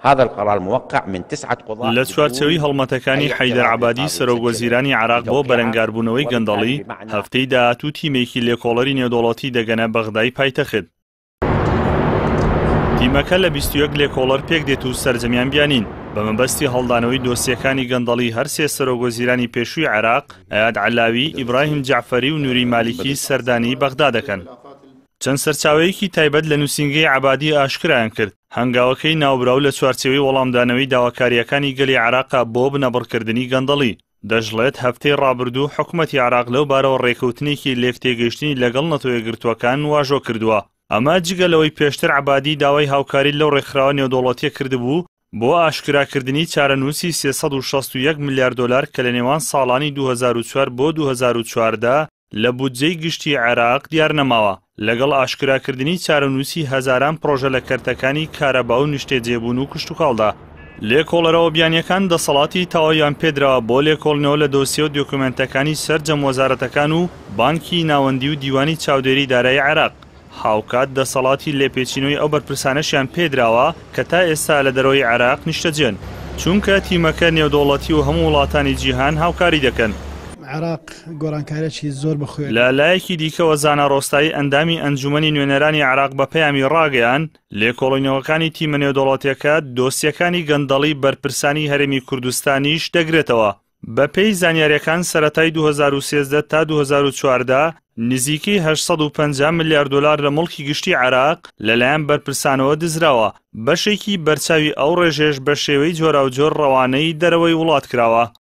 هذا القرار موقع من تسعة قضاة لە چوارچێوەی بدون هەڵمەتەکانی أي حەیدەر اعتراض عەبادی للقاضي سەرۆک مسجلا وەزیرانی عێراق بۆ بتوقيعه بەرەنگاربوونەوەی وبالتالي گەندەڵی، بمعنى هەفتەی داهاتوو تیمێکی لێکۆڵەری نێودەوڵەتی دەگەنە بەغدای پایتەخت. تیمەکە لە 21 لێکۆڵەر پێکدێت و سەرجەمیان بیانین، بە مەبەستی هەڵدانەوەی دۆسیەکانی گەندەڵی هەرسێ سەرۆک وەزیرانی پێشووی عێراق، ئەیاد عەلاوی، ئیبراهیم جەعفەری و نوری مالیکی سەردانی بەغدا دەکەن. چەند سەرچاوەیەکی تایبەت لە نووسینگەی عەبادی ئاشکرایان کرد، هەنگاوەکەی ناوبراو لە چوارچێوەی وەڵامدانەوەی داواکارییەکانی گەلی عێراقە بۆ بنەبڕکردنی گەندەڵی. دەشڵێت، هەفتەی ڕابردوو حکومەتی عێراق لەو بارەوە ڕێکەوتنێکی لێکتێگەیشتنی لەگەڵ نەتەوەیەکگرتووەکان واژۆ کردووە. ئەمە جگە لەوەی پێشتر عەبادی داوای هاوکاری لەو ڕێکخراوە نێودەوڵەتییە کردبوو بۆ ئاشکراکردنی چارەنووسی 361 ملیار دۆلار کە لە نێوان ساڵانی 2004 بۆ 2014 لە بودجەی گشتی عێراق دیارنەماوە، لەگەڵ ئاشکراکردنی چارەنووسی هەزاران پڕۆژە لە کەرتەکانی کارەبا و نیشتەجێبوون و کشتوکاڵدا. لێکۆڵەرەوە بیانییەکان دەسەڵاتی تەواویان پێدراوە بۆ لێکۆڵینەوە لە دۆسیە و دۆکۆمێنتەکانی سەرجەم وەزارەتەکان و بانکی ناوەندی و دیوانی چاودێری دارایی عێراق، هاوکات دەسەڵاتی لێپێچینەوەی ئەو بەرپرسانەشیان پێدراوە کە تا ئێستا لە دەرەوەی عێراق نیشتەجێن، چونکە تیمەکە نێودەوڵەتی و هەموو وڵاتانی جیهان هاوکاری دەکەن. عێراق گۆڕانکاریی زۆر بەخۆیەوە لە لایەکی دیکەوە زانا ڕۆستایی ئەندامی ئەنجومەنی نوێنەرانی عێراق بە پەیامی ڕاگەیاند، لێکۆڵینەوەکانی تیمە نێودەوڵەتیەکە دۆسیەکانی گەندەڵی بەرپرسانی هەرێمی کوردستانیش دەگرێتەوە. بەپێی زانیارییەکان سەرەتای 2013 تا 2014 نزیکەی 850 ملیار دۆلار لە موڵکی گشتی عێراق لەلایەن بەرپرسانەوە دزراوە، بەشێکی بەرچاوی ئەو ڕێژەیەش بە شێوەی جۆراوجۆر ڕەوانەی دەرەوەی وڵات کراوە.